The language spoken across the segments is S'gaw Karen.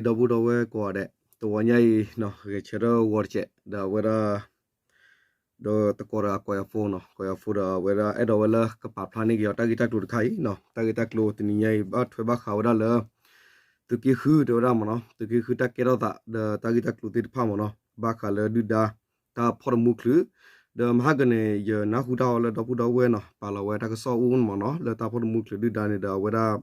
ဒီပုၢ်ဒီဝဲၢ်ကိးဂၤဒဲး, တဝီညါအံၤနီၤ ဂဲၤဆၢထၢၣ်ဂီၤတစဲး ဒီးအဝဲဒၣ် ဒီးတကိးတဂၤကိးယၤ phone နီၤ, ကိးယၤ phone ဒီးအဝဲဒၣ်အဲၣ်ဒိးဝဲလၢကပာ်ဖျါန့ၢ်က့ၤအီၤတၢ်ဂ့ၢ်တၢ်ကျိၤတခါအံၤနီၤ, တၢ်ဂ့ၢ်တၢ်ကျိၤတနံၤညါအံၤ ဘၣ်ထွဲဘၣ်ဃးဝဲဒၣ်လၢ သုးက့ဃုတဲဝဲဒၣ်မ့ၢ်နီၤ, သုးက့ဃုတၢ်ကဲထီၣ်သး ဒီးတၢ်ဂ့ၢ်တၢ်ကျိၤသ့ၣ်တဖၣ်မ့ၢ်နီၤ, ဘၣ်ဃးလၢဒုၣ်ဒါ တၢ်ဖီၣ်တမူချုး, ဒီးမဟါကန့ၣ် ယနၢ်ဟူတၢ်အီၤလၢဒီပုၢ်ဒီဝဲၢ်နီၤ ပာ်လီၤဝဲတၢ်ကစီၣ်အိၣ်မ့ၢ်နီၤ, လၢတၢ်ဖီၣ်တမူချုးဒုၣ်ဒါန့ၣ်ဒီးအဝဲဒၣ်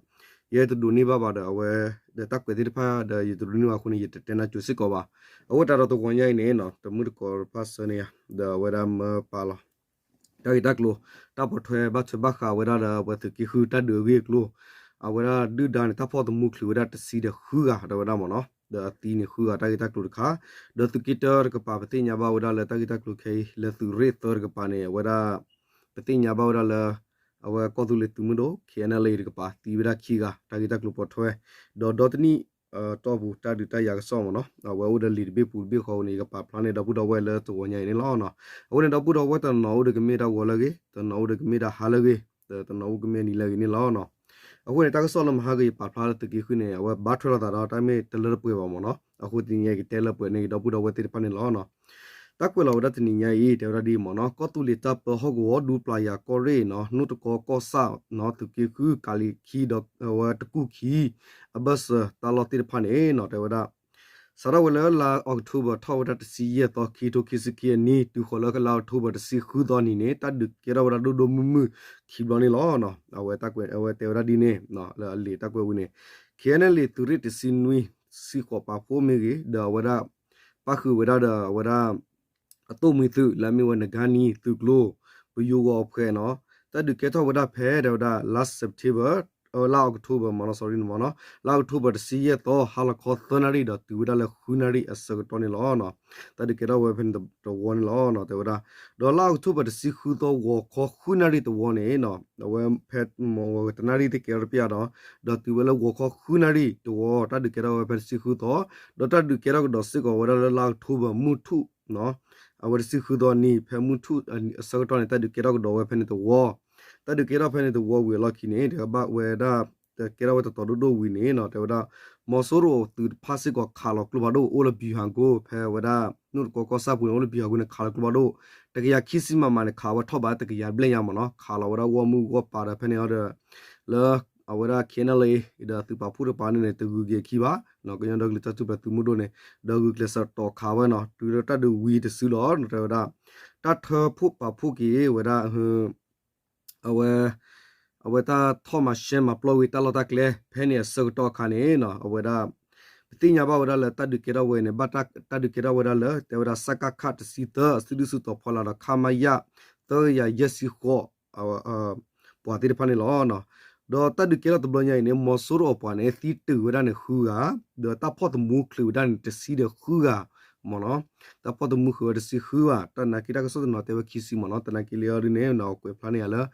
ယဲတဒိးန့ၢ်ဘၣ်ဘၣ်ဒီးအဝဲ ဒီးတၢ်ကွဲးသ့ၣ်တဖၣ်ဒီး ယတဒိးန့ၢ်ဘၣ်အဃိန့ၣ် ယတတဲနၢ်ကၠိစ့ၢ်ကီးဘၣ်. အဃိသတးဒီးတဝီညါအံၤန့ၣ်နီၤ တမုၢ်တကိးတဖၣ်ဆၢန့ၢ်ယၤ ဒီးအဝဲဒၣ်မၢပာ်လီၤ တၢ်ဂ့ၢ်တၢ်ကျိၤ တၢ်ပိာ်ထွဲဘၣ်ထွဲဘၣ်ဃးဝဲဒၣ်ဒီး ပှၤသုးက့ဃုတၢ်ဒုးအဂ့ၢ်အကျိၤ, အဝဲဒၣ်ဒုၣ်ဒါန့ၣ် တၢ်ဖီၣ်တမူချုးဝဲဒၣ်တဆံဒီးဃုဂၤ တဲဝဲဒၣ်မ့ၢ်နီၤ, ဒီးအသံန့ၣ်ဃုဂၤ တၢ်ဂ့ၢ်တၢ်ကျိၤတခါ, ဒီးသုးက့တၢတကပၤ ပသ့ၣ်ညါဘၣ်ဝဲဒၣ်လၢတၢ်ဂ့ၢ်တၢ်ကျိၤခဲအံၤ လၢသုးရ့ၣ်သၢတကပၤန့ၣ် အဝဲဒၣ် ပသ့ၣ်ညါဘၣ်ဝဲဒၣ်လၢ အဝဲကီၢ်သူလ့ၤသုးမုၢ်ဒိၣ် KNLA တကပၤ သံဝဲဒၣ်ခံဂၤ တၢ်ဂ့ၢ်တၢ်ကျိၤပိာ်ထွဲ, ဒီးဒီတနံၣ် တီၢ်ပူၤ တၢ်ဒုးတၢ်ယၤကစီၣ်မ့ၢ်နီၤ, အဝဲအိၣ်ဒီးလံာ်တဘ့ၣ်ပူၤတဘ့ၣ်ဃီအဃိန့ၣ် ယကပာ်ဖျါန့ၢ်ဒီပုၢ်ဒီဝဲၢ်လၢတဝီညါအံၤန့ၣ်လီၤ. အဃိန့ၣ် ဒီပုၢ်ဒီဝဲၢ်တနီၤနီၤ အိၣ်ဒီးကမ့ၢ်တၢ်ဂီၤလၢအဂ့ၤ, တနီၤအိၣ်ဒီးကမ့ၢ်တၢ်ဟါလၢအဂ့ၤ, ဒီးတနီၤအိၣ်ကမ့ၢ်နံၤလၢအဂ့ၤန့ၣ်လီၤ. အဃိန့ၣ် တၢ်ကစီၣ်လၢမဟါကယပာ်ဖျါလၢသုးက့ဃုန့ၣ် အဝဲဘၣ်ထွဲလိာ်သးဒီးတၢ်မ့ၢ်တလၢတပှဲၤဘၣ်မ့ၢ်နီၤ, အဃိတနံၤညါအံၤ ကတဲလၢပှဲၤန့ၢ်က့ၤဒီပုၢ်ဒီဝဲၢ်သ့ၣ်တဖၣ်န့ၣ်လီၤ. တၢ်ကွဲးလီၤဝဲဒၣ်တနံၤညါအံၤ တဲဝဲဒၣ်ဒ်အံၤမ့ၢ်နီၤ, ကီၢ်သူလ့ၤတၢ်ပၢဟီၣ်ကဝီၤ ဒူပျၤယၤကီၢ်ရ့ၣ်နီၤ, နိၣ်တကီကီၢ်ဆၣ်နီၤ, သုးက့ဃု ကးလံၤခံဒီးအဝဲတကူၣ်ခံ အဘၢၣ်စၢၤတၢ်လီၢ်သ့ၣ်တဖၣ်န့ၣ်နီၤ တဲဝဲဒၣ် စးထီၣ်ဝဲလၢလါအီးကထိဘၢၣ် ထီၣ်ဝဲဒၣ်တဆံယဲၢ်သီ ခံကထိခံဆံခံအနံၤ တုၤဃီၤလၢလါအီးကထိဘၢၣ် တဆံဃုသီနံၤန့ၣ် တၢ်ဒုးကဲထီၣ်ဝဲဒၣ်ဒိၣ်ဒိၣ်မုၢ်မုၢ်ခံဘျီန့ၣ်လီၤ. အဝဲတၢ်ကွဲး အဝဲတဲဝဲဒၣ်ဒ်န့ၣ် လၢအလံာ်တၢ်ကွဲးဝံၤန့ၣ် KNLA သုးရ့ၣ်တဆံနွံ စံဃိးပာ်ဖှိၣ်မ့ၢ်ဂ့ၤ ဒီးအဝဲဒၣ် ပၣ်ဃုာ်ဝဲဒၣ်ဒီးအဝဲဒၣ် အသိၣ်မှံၤသုး လၢအမ့ၢ်ဝဲနဂါနံၤ သုးကျိၤ ပယိၤဂီၤအဖှဲးနီၤ, တၢ်ဒုးကဲထီၣ်ဝဲဒၣ်ဖဲ တဲဝဲဒၣ် လါ September လါအီးကထိဘၢၣ်မ့ၢ်နီၤ sorry မ့ၢ်နီၤ, လါအီးကထိဘၢၣ်တဆံယဲၢ်သီ ဟါလီၤခီသၢနၣ်ရံၣ်ဒီးတုၤဝဲဒၣ်လၢဃုနၣ်ရံၣ်အဆၢကတီၢ်န့ၣ်လီၤ. တၢ်ဒုးကဲထီၣ်ဝဲဖဲန့ၣ်တဝီန့ၣ်လီၤ တဲဝဲဒၣ်. ဒီးလါအီးကထိဘၢၣ်တဆံဃုသီ ဂီၤခီဃုနၣ်ရံၣ်တဝီန့ၣ် အဝဲဖဲတနၣ်ရံၣ်သ့ၣ်ကဲထီၣ်တပျၢ်ဒီး ဒီးတုၤဝဲလၢဂီၤခီဃုနၣ်ရံၣ်တဝီ တၢ်ဒုးကဲထီၣ်ဝဲဖဲတဆံဃုသီ, ဒီးတၢ်ဒုးကဲထီၣ်ကဒီးစ့ၢ်ကီးဝဲဒၣ်လၢလါအီးကထိဘၢၣ်မုၢ်ထူၣ် အဝဲတဆံဃုသီနံၤ ဖဲမုၢ်ထူၣ်အဆၢကတီၢ်န့ၣ် တၢ်ဒုးကဲထီၣ်ကဒီးဝဲဖဲန့ၣ်တဝီ, တၢ်ဒုးကဲထီၣ်ဖဲန့ၣ်တဝီဝံၤအလီၢ်ခံန့ၣ် တဘၣ်ဝဲဒၣ် ကဲထီၣ်ဝဲတတီၤဒိၣ်ဒိၣ်ဝံၤန့ၣ် တဲဝဲဒၣ် မီၤစိရိၤသုးတဖၣ်စ့ၢ်ကီးခးလီၤကျိဖးဒိၣ် အိၣ်လၢ ဗျူဟာကုန်း ဖဲဝဲဒၣ် နိၣ်တကီကီၢ်ဆၣ်ပူၤန့ၣ် အိၣ်လၢ ဗျူဟာကုန်း န့ၣ် ခးလီၤကျိဖးဒိၣ် တကယၤခံဆံ မမ န့ၣ် ခးဝဲထီၣ်ဘးတကယၤဘျဲၣ်ညါမ့ၢ်နီၤ, ခးလီၤဝဲဒၣ်ဂီၢ်မုၢ်ဂီၢ်ပၤဒီးဖဲန့ၣ်အီၤဒီး လၢ အဝဲဒၣ် KNLA ဒီးသုးပာ်ဖှိၣ်တကပၤန့ၣ်န့ၣ် တဂုာ်က့ၤအခံဘၣ်, ကညီဒီကလုာ်တၢ်ထူၣ်ဖျဲးသုးမုၢ်ဒိၣ်န့ၣ် ဒီးဂုာ်ကျဲးစၢးတီၤခးဝဲနီၤ, တုၤလၢတၢ်ဒုးဝံၤတစုလီၤ တဲဝဲဒၣ် တၢ်ထၢဖှိၣ်ပာ်ဖှိၣ်က့ၤဝဲဒၣ် အဝဲ အဝဲတၢ်ထီၣ်မၤရှဲမၤပျီဝံၤတၢ်လီၢ်တၢ်ကျဲ ဖဲန့ၣ်အဆၢကတီၢ်အခါန့ၣ်နီၤ အဝဲဒၣ် ပသ့ၣ်ညါဘၣ်ဝဲဒၣ်လၢတၢ်ဒုးကဲထီၣ်ဝဲန့ၣ် ဘၣ်တၢ်ဒုးကဲထီၣ်ဝဲဒၣ်လၢ တဲဝဲဒၣ် စကခ တဆံသၢ အစုဒုၣ်စုတီၤဖီလာ်ဒီး ခမရ သၢကယၤယဲၢ်ဆံဃိး ပှၤသ့ၣ်တဖၣ်န့ၣ်လီၤ. ဒီးတၢ်ဒုးကဲထီၣ်တဘျီညါအံၤန့ၣ် မီၤစိရိၤအပှၤန့ၣ် သံတုၤဝဲဒၣ်န့ၣ်ဃုဂၤ, ဒီးတၢ်ဖီၣ်သမူချုးဝဲဒၣ်န့ၣ် တဆံဒီးဃုဂၤ မ့ၢ်နီၤ, တၢ်ဖီၣ်သမူချုးဝဲတဆံဃုဂၤ, တၢ်နာ်က့တၢ်ကစီၣ်တနီၤတဲဝဲခံဆံမ့ၢ်နီၤ, တနာ်က့လံအီၤဒ်န့ၣ် ကွဲးဖျါန့ၢ်ယၤလၢ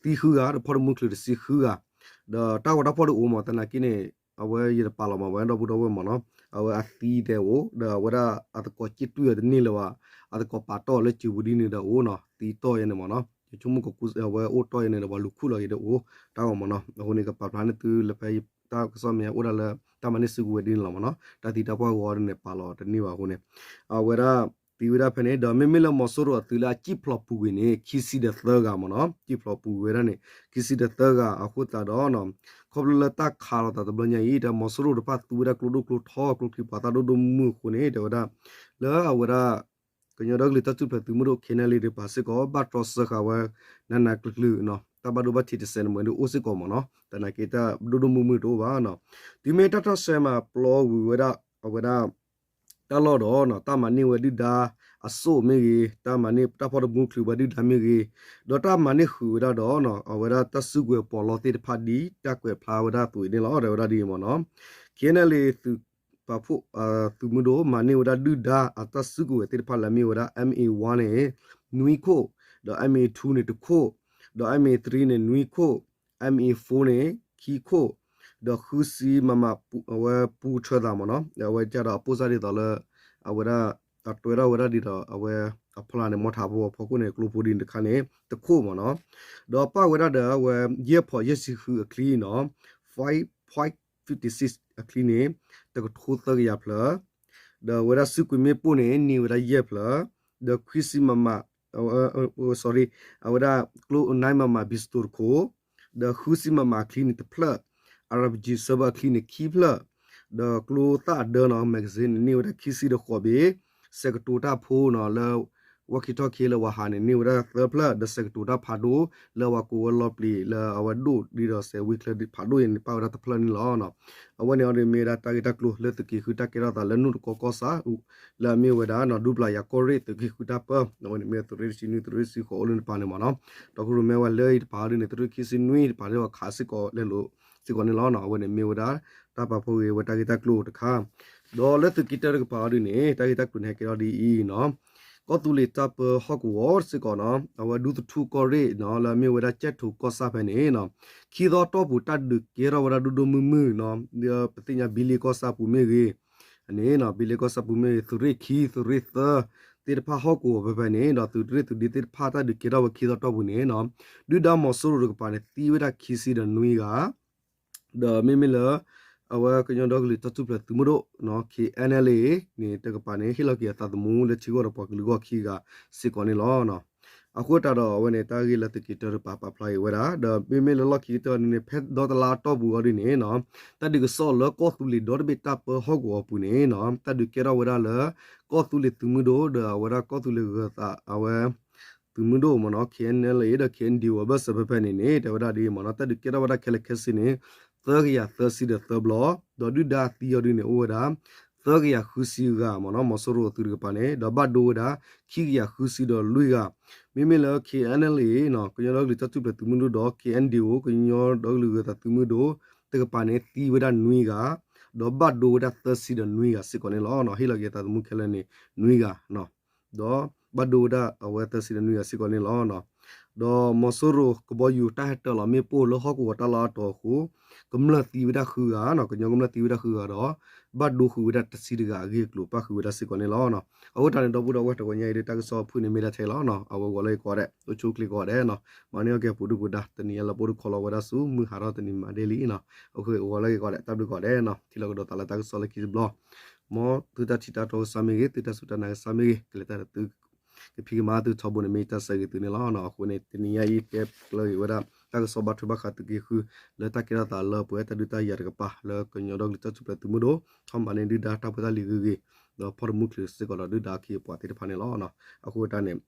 သံဃုဂၤ ဒီးဖီၣ်သမူချုးတဆံဃုဂၤ, ဒီးတၢ်ဂီၤတၢ်ဖီၣ်ဒုးအိၣ်မ့ၢ် တနာ်က့န့ၣ် အဝဲယတပာ်လီၤမ့ၢ် ဝဲဒီပုၢ်ဒီဝဲၢ်မ့ၢ်နီၤ, အဝဲအသံတဲအိၣ် ဒီးအဝဲဒၣ်အသကိးစ့ၣ်တွံၢ်အီၤတန့ၢ်လၢၤဘၣ်, အသကိးပာ်တီၢ်အီၤလၢစၢၤပူၤဒ်န့ၣ်ဒီးအိၣ်နီၤ, သံတီၢ်ယဲန့ၣ်မ့ၢ်နီၤ, ယဆိကမိၣ်ကကူ အဝဲအိၣ်တီၢ်ယဲန့ၣ်ဒီး ပှၤလူၤခူၣ်လီၤက့ၤတအိၣ်တၢ်ဂီၤမ့ၢ်နီၤ, အဃိန့ၣ် ကပာ်ဖျါန့ၢ်သုလၢဖဲတၢ်ကစီၣ်မ့ၢ်အိၣ်ဒၣ်လၢ တၢ်မၤန့ၢ်စုကဝဲၤဒ်န့ၣ်လီၤမ့ၢ်နီၤ, တၢ်သံတၢ်ပှၢ်ဂီၤန့ၣ် ပာ်လီၤတန့ၢ်ဘၣ်အဃိန့ၣ် အဝဲဒၣ် သံဝဲဒၣ်ဖဲန့ၣ် ဒီးမ့မ့ၢ်လၢမီၤစိရိၤအသုးလၢအစံၣ်ဖျိးပူၤကွံာ်န့ၣ် ခံဆံဒီးသၢဂၤမ့ၢ်နီၤ, စံၣ်ဖျိးပူၤဝဲဒၣ်န့ၣ် ခံဆံဒီးသၢဂၤအဃိသတးဒီး ခီဖျိလၢတၢ်ခးလိာ်သးတဘျီညါအံၤ ဒီးမီၤစိရိၤတဖၣ်သူဝဲဒၣ်ကျိဒိၣ်ကျိထီ ကျိချံမျိာ်သၣ်ဒိၣ်ဒိၣ်မုၢ်မုၢ်အဃိန့ၣ် တဲဝဲဒၣ် လၢအဝဲဒၣ် ကညီဒီကလုာ်တၢ်ထူၣ်ဖျဲးသုးမုၢ်ဒိၣ် KNLA တကပၤစ့ၢ်ကီး ဘၣ်တြီစၢဃာ်ဝဲ နးနးကျုၤကျုၤ တၢ်ဘၣ်ဒိဘၣ်ထံးတစဲးန့ၣ်မ့ၢ်ဒ်အိၣ်စ့ၢ်ကီးမ့ၢ်နီၤ, သနာ်က့တၢ်ဒိၣ်ဒိၣ်မုၢ်မုၢ်တအိၣ်ဘၣ်နီၤ, တုၤမ့ၢ်တၢ်ထီၣ်ဆဲးမၤပျီဝံၤဝဲဒၣ် အဝဲဒၣ် တၢ်လီၢ်ဒီး တၢ်မၤန့ၢ်ဝဲဒုၣ်ဒါအစိၣ်မ့ၢ်ဂ့ၤ, တၢ်မၤန့ၢ်တၢ်ဖီၣ်တမူချုးဝဲဒုၣ်ဒါမ့ၢ်ဂ့ၤ, ဒီးတၢ်မၤန့ၢ်ဃုာ်ဝဲဒၣ်ဒီး အဝဲဒၣ်တၢ်စုကဝဲၤပီးလီသ့ၣ်တဖၣ်ဒ်တၢ်ကွဲးဖျါဝဲဒၣ်အသိးအံၤန့ၣ်လီၤ. တဲဝဲဒၣ်ဒ်အံၤမ့ၢ်နီၤ, KNLA သုးပာ်ဖှိၣ် သုးမုၢ်ဒိၣ် မၤန့ၢ်ဝဲဒၣ်ဒုၣ်ဒါအတၢ်စုကဝဲၤသ့ၣ်တဖၣ်လၢအမ့ၢ်ဝဲဒၣ် MA one န့ၣ် နွံခိၣ်, ဒီး MA two န့ၣ် တခိၣ်, ဒီး MA three န့ၣ် နွံခိၣ်, MA four န့ၣ် ခံခိၣ်, ဒီးဃုဆံ မမ အဝဲပူဆၢသးမ့ၢ်နီၤ, အဝဲကဒီးအပိၢ်စၢ်ဒ်သိးလၢ အဝဲဒၣ် အတွဲထီၣ်ဝဲဒၣ်ဒ်ဒီး အဝဲအဖီလာ်န့ၣ် မီထးဖိဖီခိၣ်န့ၣ် ကျိဖိဒ်န့ၣ်တခါန့ၣ် တခိၣ်မ့ၢ်နီၤ, ဒီးပာ်ဝဲဒၣ်ဒီးအဝဲ ယဲၢ်ဖီးယဲၢ်ဆံဃုအချံနီၤ, five point fifty six အချံန့ၣ် တကထိသၢကယၤဖျၢၣ်, ဒီးအဝဲဒၣ်စုကွံာ်မ့ၣ်ပိၢ်န့ၣ် န့ၢ်ဝဲဒၣ်ယဲၢ်ဖျၢၣ်, ဒီးခွံဆံ မမ, sorry, အဝဲဒၣ်ကျိ nine မမ pistol တခိၣ်, ဒီးဃုဆံ မမ အချံန့ၣ်တဖျၢၣ်, RPG ဆၢဘၢၣ်အချံန့ၣ်ခံဖျၢၣ်, ဒီးကျိသၣ်အဒၢနီၤ magazine န့ၣ် န့ၢ်ဝဲဒၣ်ခံဆံဒီးဃိးဘ့ၣ်, စဲးကတိၤတၢ်ဖိနီၤ လၢ walkie talkie လၢဝၤဟးန့ၣ် န့ၢ်ဝဲဒၣ်သၢဖျၢၣ်, ဒီးစဲးကတိၤတၢ်ဖးဒိၣ် လၢဝၤကိးဝဲလီၤပျံၤ လၢအဝဲဒိၣ်ဒ်ဒီးစဲးဝ့ၢ်ချၢဖးဒိၣ်အံၤန့ၣ် ပာ်ဝဲဒၣ်တဖျၢၣ်န့ၣ်လီၤ. အဝဲန့ၣ်အီၤဒ်မ့ၢ်ဝဲဒၣ်တၢ်ဂ့ၢ်တၢ်ကျိၤလၢသုးက့ဃုတၢ်ကဲထီၣ်သးလၢနူၢ်တကီကီၢ်ဆၣ်, လၢအမ့ၢ်ဝဲဒၣ်နီၤ ဒူပျၤယၤကီၢ်ရ့ၣ်သုးက့ဃုတၢ်ပၢ, အဝဲန့ၣ်မ့ၢ်သုးရ့ၣ်တဆံနွံ သုးရ့ၣ်တဆံဃိးအိၣ်လၢနပၤန့ၣ်မ့ၢ်နီၤ, ဒီးကရူၢ်မဲဝဲလၢအံၤတပၤအီၤဒ်န့ၣ် သုးရ့ၣ်ခံဆံနွံတပၤဒ်ဒီးခးစ့ၢ်ကီးလဲၤလိာ်စ့ၢ်ကီးန့ၣ်လီၤ. အဝဲန့ၣ်မ့ၢ်ဝဲဒၣ် တၢ်ပာ်ဖှိၣ်ဂ့ၤဝဲတၢ်ဂ့ၢ်တၢ်ကျိၤတခါ, ဒီးလၢသုးက့တၢတကပၤအီၤဒ်န့ၣ် တၢ်ဂ့ၢ်တၢ်ကျိၤန့ၣ်ဟဲကဲထီၣ်ဒ်အံၤနီၤ, ကီၢ်သူလ့ၤတၢ်ပၢဟီၣ်ကဝီၤစ့ၢ်ကီးနီၤ အဝဲဒူသထူကီၢ်ရ့ၣ်နီၤ လၢအမ့ၢ်ဝဲဒၣ်ကၠဲၣ်ထိးကီၢ်ဆၣ်ဖဲန့ၣ်နီၤ, ခံသီတီၢ်ပူၤတၢ်ဒုးကဲထီၣ်ဝဲဒၣ်ဒိၣ်ဒိၣ်မုၢ်မုၢ်နီၤ, ဒီးပသ့ၣ်ညါဘံလ့ကီၢ်ဆၣ်ပူၤမ့ၢ်ဂ့ၤ, န့ၣ်နီၤ ဘံလ့ကီၢ်ဆၣ်ပူၤမ့ၢ်ဂ့ၤ သုးရ့ၣ်ခံ သုးရ့ၣ်သၢ သ့ၣ်တဖၣ်ဟီၣ်ကဝီၤဖဲဖဲန့ၣ် ဒီးသုးရ့ၣ်သုးဒ့သ့ၣ်တဖၣ်တၢ်ဒုးကဲထီၣ်ဝဲခံသီတီၢ်ပူၤန့ၣ်နီၤ, ဒုၣ်ဒါမီၤစိရိၤတကပၤန့ၣ် သံဝဲဒၣ်ခံဆံဒီးနွံဂၤ ဒီးမ့မ့ၢ်လၢ အဝဲကညီဒီကလုာ်တၢ်ထူၣ်ဖျဲးသုးမုၢ်ဒိၣ်နီၤ KNLA န့ၣ် တကပၤန့ၣ် ဟ့ၣ်လီၤက့ၤအသးသမူလၢထံဂီၢ်ဒီးပှၤကလုာ်ဂီၢ်ခံဂၤစ့ၢ်ကီးန့ၣ်လီၤ. အဃိသတးဒီးအဝဲန့ၣ် တၢ်ဂ့ၢ်လၢသုးက့တၢတပၤပာ်ဖျါအံၤဝဲဒၣ် ဒီးမ့မ့ၢ်လၢလီၢ်ခံကတၢၢ်န့ၣ် ဖဲဒီတလါတီၢ်ပူၤအီၤဒ်န့ၣ်နီၤ တၢ်ဒုးကစီၣ်လၢကီၢ်သူလ့ၤဒီတဘ့ၣ်တၢ်ပၢဟီၣ်ကဝီၤအပူၤန့ၣ်နီၤ တၢ်ဒုးကဲထီၣ်ဝဲဒၣ်လၢ ကီၢ်သူလ့ၤသုးမုၢ်ဒိၣ် ဒီးအဝဲဒၣ်ကီၢ်သူလ့ၤဂၢၤသး အဝဲ သုးမုၢ်ဒိၣ်မ့ၢ်နီၤ KNLA ဒီး KNDO အဘၢၣ်စၢၤဖဲဖဲန့ၣ်န့ၣ် တဲဝဲဒၣ်ဒ်အံၤမ့ၢ်နီၤ တၢ်ဒုးကဲထီၣ်ဝဲဒၣ်ခဲလၢာ်ခဲဆ့န့ၣ် သၢကယၤသၢဆံဒီးသၢဘျီ, ဒီးဒုၣ်ဒါသံအီၤဒ်န့ၣ် အိၣ်ဝဲဒၣ် သၢကယၤဃုဆံဂၤမ့ၢ်နီၤ မီၤစိရိၤသုးတကပၤန့ၣ် ဒီးဘၣ်ဒိဝဲဒၣ် ခံကယၤဃုဆံဒီးလွံၢ်ဂၤ, မ့မ့ၢ်လၢ KNLA နီၤ ကညီဒီကလုာ်တၢ်ထူၣ်ဖျဲးသုးမုၢ်ဒိၣ်ဒီး KNDO ကညီဒီကလုာ်ဂၢၤသးသုးမုၢ်ဒိၣ် တကပၤန့ၣ် သံဝဲဒၣ်နွံဂၤ, ဒီးဘၣ်ဒိဝဲဒၣ်သၢဆံဒီးနွံဂၤစ့ၢ်ကီးန့ၣ်လီၤ. ဟ့ၣ်လီၤက့ၤအသးသမူခဲလၢာ်န့ၣ် နွံဂၤ ဒီးဘၣ်ဒိဝဲဒၣ်အဝဲသၢဆံဒီးနွံဂၤစ့ၢ်ကီးန့ၣ်လီၤ. ဒီးမီၤစိရိၤကဘီယူၤတၢ်ဟဲတၢၤလီၤမ့ၣ်ပိၢ်လၢဟီၣ်ကဝီၤတၢ်လီၢ်အတီၢ်အဃိ ကမျၢၢ်သံဝဲဒၣ်ဃုဂၤနီၤ ကညီကမျၢၢ်သံဝဲဒၣ်ဃုဂၤဒီး ဘၣ်ဒိဃုာ်ဝဲဒၣ်တဆံတဂၤအဂ့ၢ်အကျိၤပၣ်ဃုာ်ဝဲဒၣ်စ့ၢ်ကီးန့ၣ်လီၤ. အဃိတၢ်န့ၣ် ဒီပုၢ်ဒီဝဲၢ်တဂီၤညါအံၤဒ်တၢ်ကစီၣ်အဖုၣ်န့ၣ်မ့ၢ်ဒၣ်ထဲလီၤနီၤ အဝဲဂီၤလၢဂ့ၤကိးဂၤဒဲး အိၣ်ဆူၣ်အိၣ်ချ့ကိးဂၤဒဲးနီၤ မၤန့ၢ်အီၣ်က့ၤပူၤဒုၣ်ပူၤဒါ တနံၤအံၤလၢပအိၣ်တခီလီၤဝဲဒၣ်ဆူ မုၢ်ဟးထီၣ်တနံၤမၤဒ့လံနီၤ အဃိဂီၤလၢဂ့ၤကိးဂၤဒဲး တၢ်ဘျုးကိးဂၤဒဲးနီၤ ထံၣ်လိာ်ကဒီးသးလၢတၢ်ကစီၣ်လၢခံတဘျီ မ်သုတၢ်ထံၣ်တၢ်တီကစၢ်မ့ၢ်ဂ့ၤ သုတၢ်စူၢ်တၢ်နာ်ကစၢ်မ့ၢ်ဂ့ၤ ကလဲၤတၢ်ဒီးသု ကဖံးကမၤသုထီဘိန့ၣ် မ့ၢ်တၢ်ဆၢဂ့ၤသုန့ၣ်လီၤ.အဃိန့ၣ် တနံၤညါအံၤ တဲကျၢၤဂ့ၤဝဲဒၣ် တၢ်ကစီၣ်ဘါထုဘါဃးသုးက့ဃု လၢတၢ်ကဲထီၣ်သးလၢပှဲၤတၢ်ဒုးတၢ်ယၤတကပၤ လၢကညီဒီကလုာ်တၢ်ထူၣ်ဖျဲးသုးမုၢ်ဒိၣ် ထီၣ်မၤန့ၢ်ဒုၣ်ဒါတၢ်ဖိတၢ်လံၤဂ့ၤဂ့ၤ ဒီးဖီၣ်တမူချုးစ့ၢ်ကီးဒီးဒုၣ်ဒါအခံအပှၤသ့ၣ်တဖၣ်န့ၣ်လီၤ. အဃိတၢ်န့ၣ်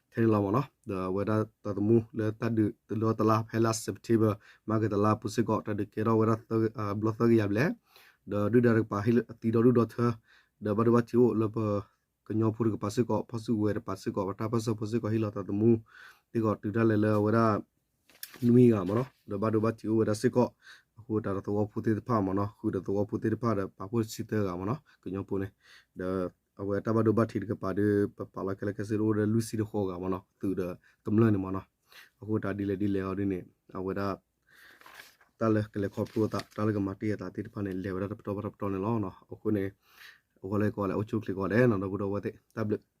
ထဲန့ၣ်လီၤမ့ၢ်နီၤ ဒီးအဝဲဒၣ်တၢ်သမူလၢတၢ်ဒုးတလီတလါ ဖဲလါ September မၤကတလါပူၤစ့ၢ်ကီး တၢ်ဒုးကဲထီၣ်ဝဲဒၣ် ဘျီသၢကယၤဘျဲၣ် ဒီးဒုၣ်ဒါတကပၤဟ့ၣ်လီၤအသံဒီဒူၣ်ဒီထၢ ဒီးဘၣ်ဒိဘၣ်ထံးအိၣ်လၢပ ကညီဖိတကပၤစ့ၢ်ကီး ဖီၣ်စုကဝဲၤတကပၤစ့ၢ်ကီး ပတၢ်ပၢၢ်ဆၢဖိစ့ၢ်ကီး ဟ့ၣ်လီၤသးသမူ စ့ၢ်ကီးတုၤဒၣ်လဲာ်လၢအဝဲဒၣ် နွံဂၤမ့ၢ်နီၤ ဒီးဘၣ်ဒိဘၣ်ထံးအိၣ်ဝဲဒၣ်စ့ၢ်ကီး အဃိတၢ်ဒီးသဝီဖိသ့ၣ်တဖၣ်မ့ၢ်နီၤ ဃုာ်ဒီးသဝီဖိသ့ၣ်တဖၣ်ဒီးပာ်ဖှိၣ်တဆံသၢဂၤမ့ၢ်နီၤ ကညီဖိန့ၣ် ဒီးအဝဲတၢ်ဘၣ်ဒိဘၣ်ထံးတကပၤဒီး ပပာ်လီၤခဲလၢာ်ခဲဆ့အိၣ်ဒီးလွံၢ်ဆံတဃိးဂၤမ့ၢ်နီၤ သုးဒီးကမျၢၢ်န့ၣ်မ့ၢ်နီၤ အဃိတၢ်ဒ်လဲၣ်ဒ်လဲၣ်အီၤဒ်န့ၣ် အဝဲဒၣ် တၢ်လၢကလဲၤခီဖျိအသး တၢ်လၢကမၤတ့ၢ်အသးသ့ၣ်တဖၣ်န့ၣ် လဲၤဝဲဒၣ်တပတီၢ်ဘၣ်တပတီၢ်န့ၣ်လီၤ. အဃိန့ၣ် အဝဲလၢကီးလဲၤအိၣ်ဆူၣ်အိၣ်ချ့ကိးဂၤဒဲးနီၤ ဒီပုၢ်ဒီဝဲၢ်သ့ၣ် တၢ်ဘျုး